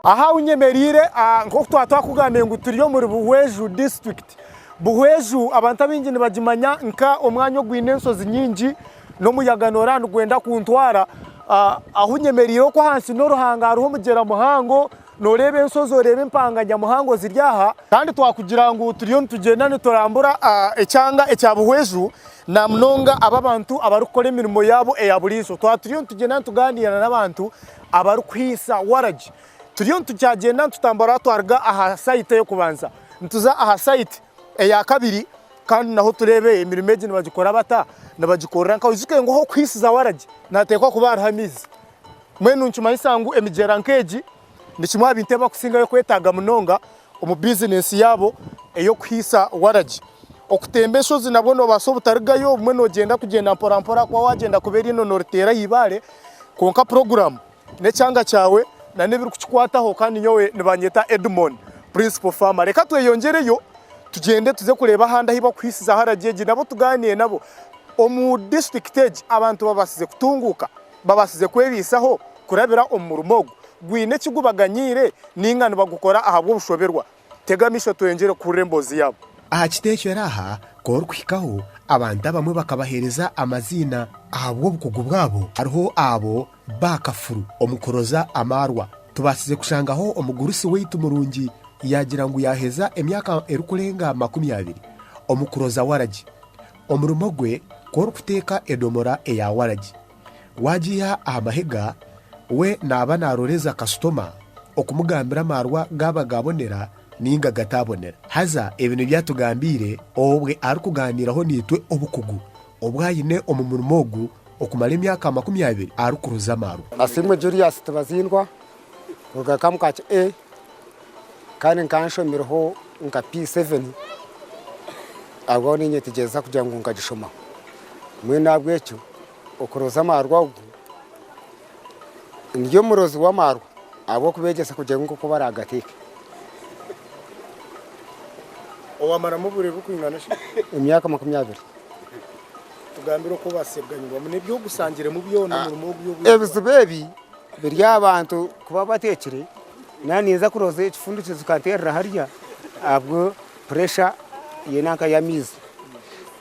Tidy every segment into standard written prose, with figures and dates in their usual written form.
Aha ahu nyemereire nk'oku twaba twakugambire ngu turi omuri Buhweju disiturikiti. Buhweju abantu abaingi nibagimanya nka omwanya ogwine enshozi nyingi n'omuyaga noreeba nigwenda kuntwara. Ahu nyemereire oku ahansi n'oruhanga hariho omugyera muhango noreeba enshozi oreeba empanga nyamuhango ziri aha. Kandi twakugira ngu turiyo nitugyenda niturambura ekyanga ekya Buhweju namunonga aba abantu abarikukora emirimo yaabo eya buriijo. Twaba turiyo nitugyenda nitugaaniira n'abantu abarikuhiisa waragi. Turiyo nitukyagenda nitutambura twaruga aha sayiti ey'okubanza nituza aha sayiti eyakabiri kandi naho tureebe emirimo egi nibagikora bata, nibagikorera nkahi. Oijuke ngu ah'okuhiisiza waragi nihateekwa kuba hariho amaizi. Mbwenu nikimanyisa ngu emigyera nk'egi ni kimwe aha bintu ebi barikusingayo kwetaaga munonga omu bizinesi yaabo ey'okuhiisa waragi. Okutemba enshozi nabwo noobaasa obutarigayo obumwe noogyenda kugyenda mporampora ahakuba waagyenda kuba eriino nooriteera aha ibaare kwonka puroguraamu n'ekyanga kyawe n'ebirikukikwataho kandi nyowe nibanyeta Edmon Principal Farmer. Reka tweyongyereyo tugyende tuze kureeba ahandi ahu barikuhiisiza haragi egi nabo tugaaniire nabo. Omu disiturikiti egi abantu babaasize kutunguuka, babaasize kwebiisaho kurabira omu murimo ogu. Gwine eki gubaganyiire nainga nibagukora ahabw'obushoberwa? Tega amaisho tweyongyere kuhurira emboozi yaabo. Aha kiteekyero aha ku orikuhikaho, abantu abamwe bakabaheereza amaziina ahabw'obukugu bwabo. Hariho abo baakafuru omu kuroza amaarwa. Tubaasize kushangaho omugurusi waitu murungi yaagira ngu yaaheza emyaka erikurenga 20 omu kuroza waragi. Omurimo gwe ku orikuteeka edomora eya waragi waagiiha aha mahega, we naaba naaroreza kasitoma okumugambira amaarwa gaaba gaabonera nainga gataabonera. Haza ebi nibyo atugambiire obwe arikugaaniiraho naitwe obukugu obu aine omu murimo ogu okumara emyaka 20 arikuroza amaarwa. Asiimwe Julius Tibazindwa kuruga Kamukaki A kandi nkaba nshomireho nka P7 ahabw'aho ninyetegyereza kugira ngu nkagishoma. Mbwenu ahabw'ekyo okuroza amaarwa ogu ndi omurozi w'amaarwa ahabw'okubegyesa kugira ngu nk'oku baragateeke. Owamaramu obwire burikwingana ki? Emyaka 20. Tugambire oku obaasize kuganyirwamu n'ebi ogushangiremu byona omurimo ogu ogu. Ebizibu ebi biri abantu kuba bateekire, naaba ninza kuroza ekifundikizo kikanteerera hariya ahabwa puresha y'enanka y'amaizi.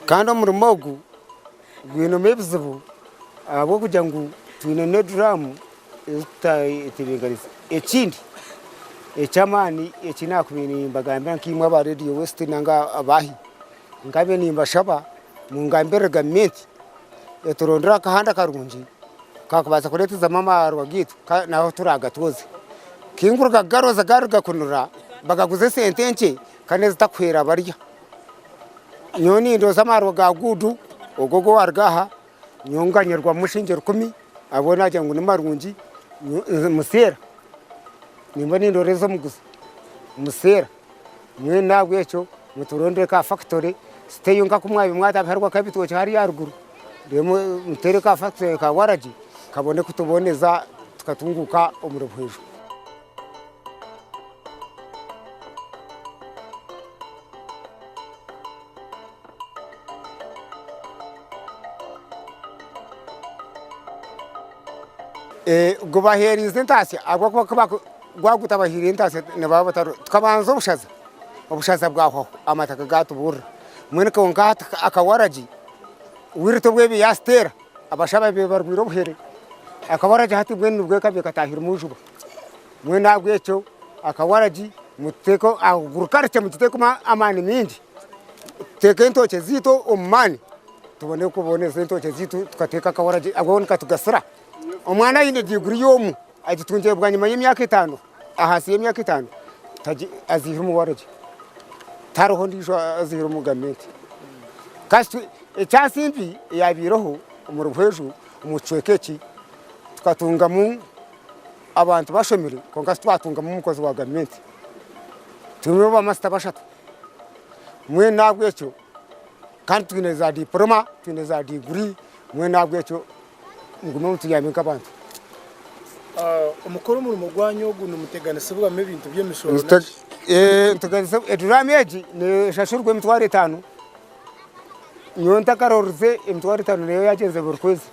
Kandi omurimo ogu gwinemu ebizibu ahabw'okugira ngu twine n'eduraamu ezi tutatebeekanise. Ekindi eky'amaani eki naakubaire nimbagambira nkaimwe aba Radio West nanga abaahi, nkabe nimbashaba mungambirire gavumenti eturondere akahanda karungi kakubaasa kureetezamu amaarwa gaitu naho turagatooze. Kinkuruga kugaroza garuga kunura bagaguza esente nkye kandi ezitakuhwera barya. Nyowe nindoza amaarwa ga guudu ogu ogu owaruga aha nyowe nganyirwamu shiringi rukumi ahabw'okuba naagira ngu ni marungi museera nimba nindoreza omuguzi museera. Mbwenu ahabw'ekyo muturondere ka fakitore siteyo nka ku mwabaire mwatabiharwa nk'ebitookye hariya aharuguru reero muteere ka fakitore ka waragi kabone kutuboneza tukatunguuka omuri Buhweju. Gubaheerize entaasya ahabw'okuba ku gwaba gutabahaire entaasya nibaba batariho. Tukabanza obushaza, obushaza bwahwaho amataka gaatuburira. Mbwenu kwonka hati akawaragi wirita obu eba yaasiteera abashaho babaire barwaire obuhere, akawaragi hati mbwenu nibwo ekabaire kataahiremu juba. Mbwenu ahabw'ekyo akawaragi mututeeke agriculture mugiteekemu amaani maingi, tuteeke entookye zaitu omu maani. Tubone kuboneza entookye zaitu tukateeka akawaragi ago nikatugasira. Omwana aine diguri y'omu agitungire bwanyima y'emyaka etaano, ahansi y'emyaka etaano aziihire omu waragi. Tihariho ondiijo aziihire omu gavumenti. Kasi ekyansi mbi eyabaireho omuri Buhweju omu kicweka eki tukatungamu abantu bashomire kwonka titwatungamu mukozi wa gavumenti. Twine bamasita bashatu mbwenu ahabw'ekyo Kandi twine za diporoma, twine za diguri, mbwenu ahabw'ekyo mugume mutuyambe nk'abantu. Omukore omurimo gwanyu ogu nimuteganisibwamu ebintu by'emishoro naki? Eduraamu egi neeshashurwa emitwaro etaano. Nyowe ntakarorize emitwaro etaano niyo yaagyenzire buri kwezi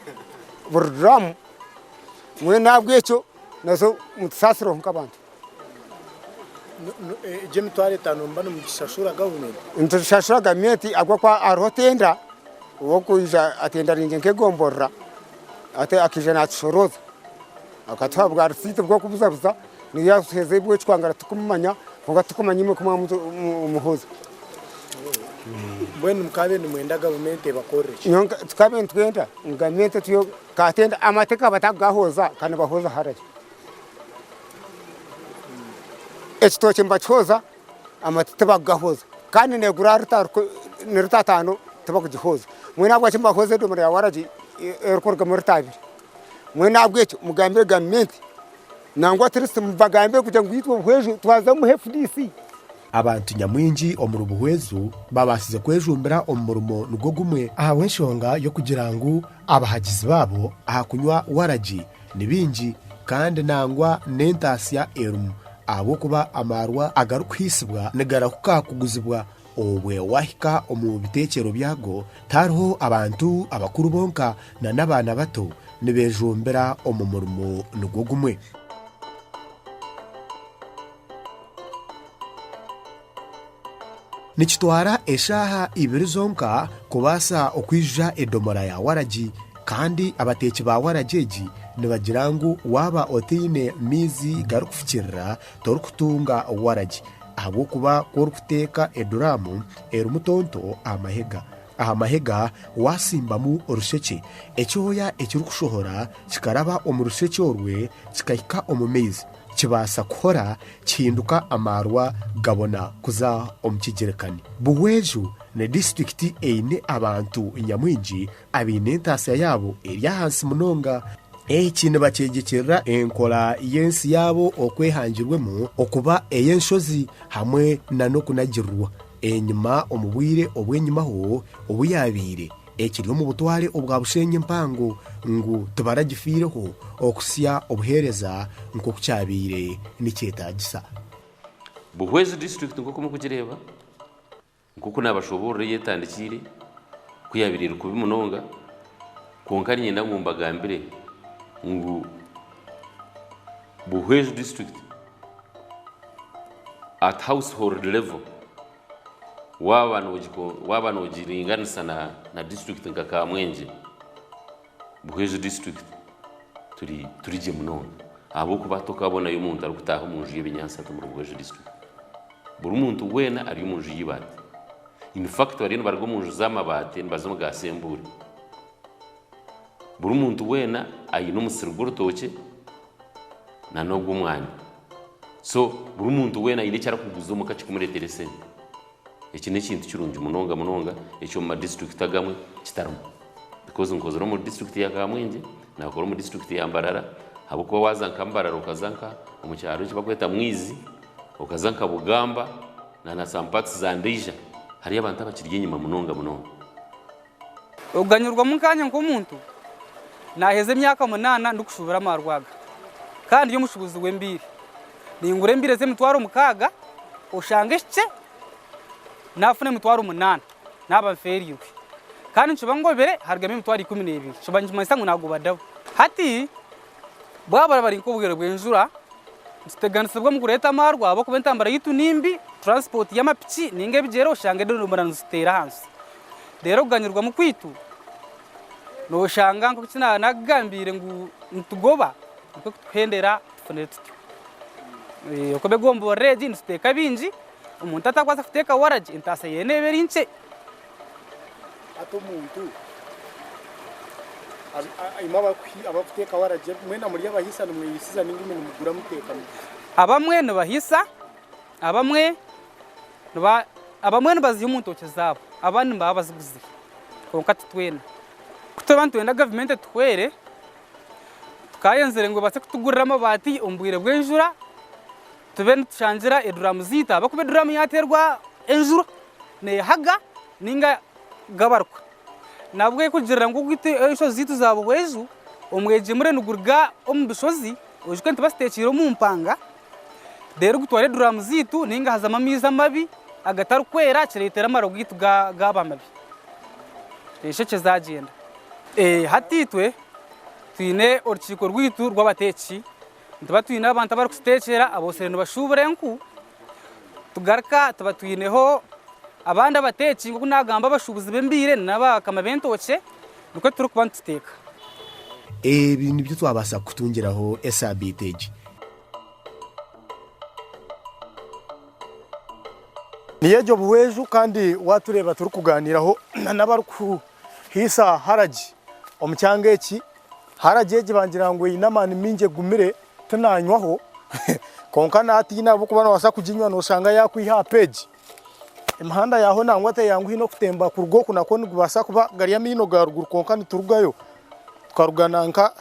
buri duraamu. Mbwenu ahabw'ekyo nazo mutusaasireho nk'abantu. Egyo emitwaro etaano nimuba nimugishashura gavumenti? Nitugishashura gavumenti ahabw'okuba hariho tenda ow'okwija atendaringe nk'egomborora ati akaija naatushorooza akatuha bwa risiiti bw'okubuzabuza niyo yaatuheereza obw'ekikwangara turikumumanya kwonka titurikumanya imwe ku mwamuhooza. Mbwenu mukaabaire nimwenda gavumenti ebakorere ki? Tukaabaire nitwenda ngu gavumenti etuhe ka tenda amateeka batakugahooza ka nibahooza harare. Ekitookye nibakihooza amate tibakugahooza kandi neegura ni rita ataano tibakugihooza. Mbwenu ahabwaki nibahooza edomora ya waragi erikurugamu rita abiri? Mbwenu ahabw'ekyo mugambire gavumenti nangwa at least mubagambire kugira ngu itwe Buhweju twaza omu FDC. Abantu nyamwingi omuri Buhweju babaasize kwejumbira omu murimo nigwo gumwe ahabw'enshonga y'okugira ngu abahagizi baabo aha kunywa waragi ni baingi kandi nangwa n'entaasya erimu ahabw'okuba amaarwa agarikuhiisibwa nigarahuka kuguzibwa obwe waahika omu biteekyero byago tihariho abantu abakuru bonka na n'abaana bato nibeejumbira omu murimo nigwo gumwe. Nikitwara eshaaha ibiri zonka kubaasa okwijuza edomora ya waragi kandi abateeki ba waragi egi nibagira ngu waaba otaine maizi garikufukirira torikutunga waragi ahabw'okuba ku orikuteeka eduraamu erimu tonto aha mahega. Aha mahega waatsimbamu orushekye, ekyoya ekirikushohora kikaraba omu rushekye orwe kikahika omu maizi. Kibaasa kuhora kihinduka amaarwa gabona kuza omu kigyerikani. Buhweju ni disiturikiti eine abantu nyamwingi abaine entaasya yaabo eri ahansi munonga. Eki nibakyegyekyerera enkora y'ensi yaabo oku ehangirwemu okuba ey'enshozi hamwe n'okunagirirwa enyima omu bwire obw'enyimaho obu yaabaire ekiri omu butware obwa Bushenyi empango ngu tibaragifiireho okuhitsya obuheereza nk'oku kyabaire nikyetaagisa. Buhwezi disiturikiti nk'oku murikugireeba, nk'oku naabashoboorora ei etandikiire, ku yaabaire eri kubi munonga, kwonka niinyenda ngu mbagambire ngu Buhwezi disiturikiti at household level Waaba noogiringanisa na disiturikiti nka Kamwengye, Buhweju disiturikiti turi gye munonga ahabw'okuba tokabonayo omuntu arikutaaha omu nju y'ebinyaatsi hati omuri Buhweju disiturikiti. Buri muntu weena ari omu nju y'eibaati. In fact bariyo nibaruga omu nju z'amabaati nibaza omu ga sembuure. Buri muntu weena aine omusiri gw'orutookye n'ogw'omwani. So buri muntu weena aine eki arikuguza omuka kirikumureetera esente. Eki n'ekintu kirungi munonga munonga eki omu madisiturikiti agamwe kitarimu. Because nkozire omu disiturikiti ya Kamwengye, naakora omu disiturikiti ya Mbarara, ahabw'okuba waaza nka Mbarara okaza nka omu kyaro eki barikweta Mwizi, okaza nka Bugamba na na some parts za Ndeija, hariyo abantu abakiri enyima munonga munonga. Okuganyirwamu nkanye nk'omuntu, naaheza emyaka munaana ndikushuubura amaarwa aga kandi ndi omushuubuzi w'embiire. Ningura embiire z'emitwaro mukaaga oshanga ehikye naafuna emitwaro munaana naaba nfeereirwe. Kandi nikiba ngobire harugamu emitwaro 12 kiba nikimanyisa ngu naagoba dabo. Hati bwaba buri nk'obwire bw'enjura nituteganisibwa omu kureeta amaarwa ahabw'okuba entambura yaitu ni mbi, transport y'amapiki nainga ebigyere oshanga edomora niziteera ahansi. Reero okuganyirwamu kwaitu nooshanga nk'oku naakugambiire ngu nitugoba nikwo kutuhendera tufunire tutyo. Ahabw'okuba egomborora egi nituteeka bingi, omuntu atakubaasa kuteeka waragi entaasa ye neeba eri nkye. Hati omuntu imwe abarikuteeka waragi mwena muri abahiisa nimwehiisiza nainga imwe nimugura muteeka muguza? Abamwe nibahiisa, abamwe Abamwe nibaziiha omu ntookye zaabo, abandi nibaba baziguzire kwonka ti twena. Ku turikuba nitwenda gavumenti etuhwere, tukaayenzire ngu ebaase kutugurira amabaati omu bwire bw'enjura, tube nitushangira eduraamu zaitu ahabw'okuba eduraamu yaateerwa enjura neehaga nainga gabaruka. Nabwe kugira ngu enshozi zaitu za Buhweju, omwegyemure niguruga omu bishozi, oijuke nitubaziteekiire omu mpanga, Reero gutwara eduraamu zaitu nainga hazamu amaizi amabi agatarikwera kireetera amaro gaitu gaaba mabi. Enshekye zaagyenda. Hati itwe twine orukiiko rwaitu rw'abateeki, nituba twine abantu abarikututeekyera aboosire nibashuubura enku. Tugaruka tuba twineho abandi abateeki nk'oku naagamba abashuubuzi b'embiire n'abakama b'entookye nikwo turikuba nituteeka. Ebi nibyo twabaasa kukutungiraho esaabiiti egi. Niyo egyo Buhweju kandi waatureeba turikugaaniiraho n'abarikuhiisa haragi omu kyanga eki. Haragi egi bangira ngu eine amaani maingi egumire tinanywaho kwonka natiina ahabw'okuba nobaasa kuginywa noshanga yakwiha aha peegi. Emihanda yaaho nangwa teyanguhi n'okutemba kuruga oku nakwo nigubaasa kuba gari amaino ga ruguru kwonka niturugayo tukaruga nanka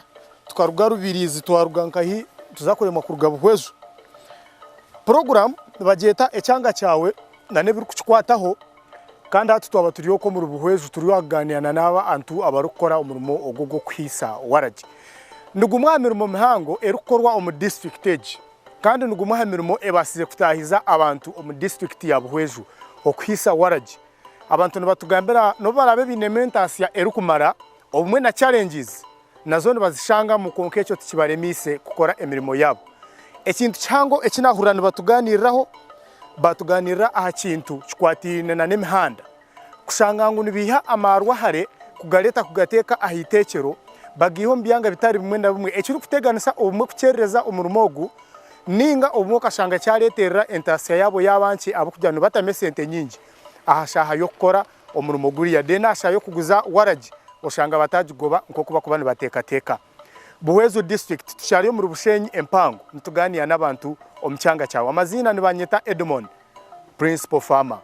tukaruga Rubirizi twaruga nkahi tuza kuremwa kuruga Buhweju. Puroguramu nibagyeta ekyanga kyawe n'ebirikukikwataho. Kandi hati twaba turi okwo omuri Buhweju turiyo kugaaniira na n'abantu abarikukora omurimo ogu ogw'okuhiisa waragi. Ni gumwe aha mirimo mihango erikukorwa omu disiturikiti egi kandi ni gumwe aha mirimo ebaasize kutaahiza abantu omu disiturikiti ya Buhweju okuhiisa waragi. Abantu nibatugambira n'obu baraabe bainemu entaasya erikumara obumwe na challenges nazo nibazishangamu kwonka ekyo tikibaremiise kukora emirimo yaabo. Ekintu kihango eki naahurira nibatugaaniiriraho, baatugaaniirira aha kintu kikwataine n'emihanda. Kushanga ngu nibaiha amaarwa hare kugareeta kugateeka aha iteekyero, bagaiha omu byanga bitari bimwe na bimwe ekirikuteganisa obumwe kukyerereza omurimo ogu nainga obumwe okashanga kyareeterera entaasya yaabo yaaba nkye ahabw'okugira ngu nibatamu esente nyingi aha shaaha y'okukora omurimo guriya then aha shaaha y'okuguza waragi oshanga batagigoba nk'oku bakuba nibateekateeka. Buhweju district tukyari omuri Bushenyi empango nitugaaniira n'abantu omu kyanga kyawe. Amaziina nibanyeta Edmond, Principal Farmer.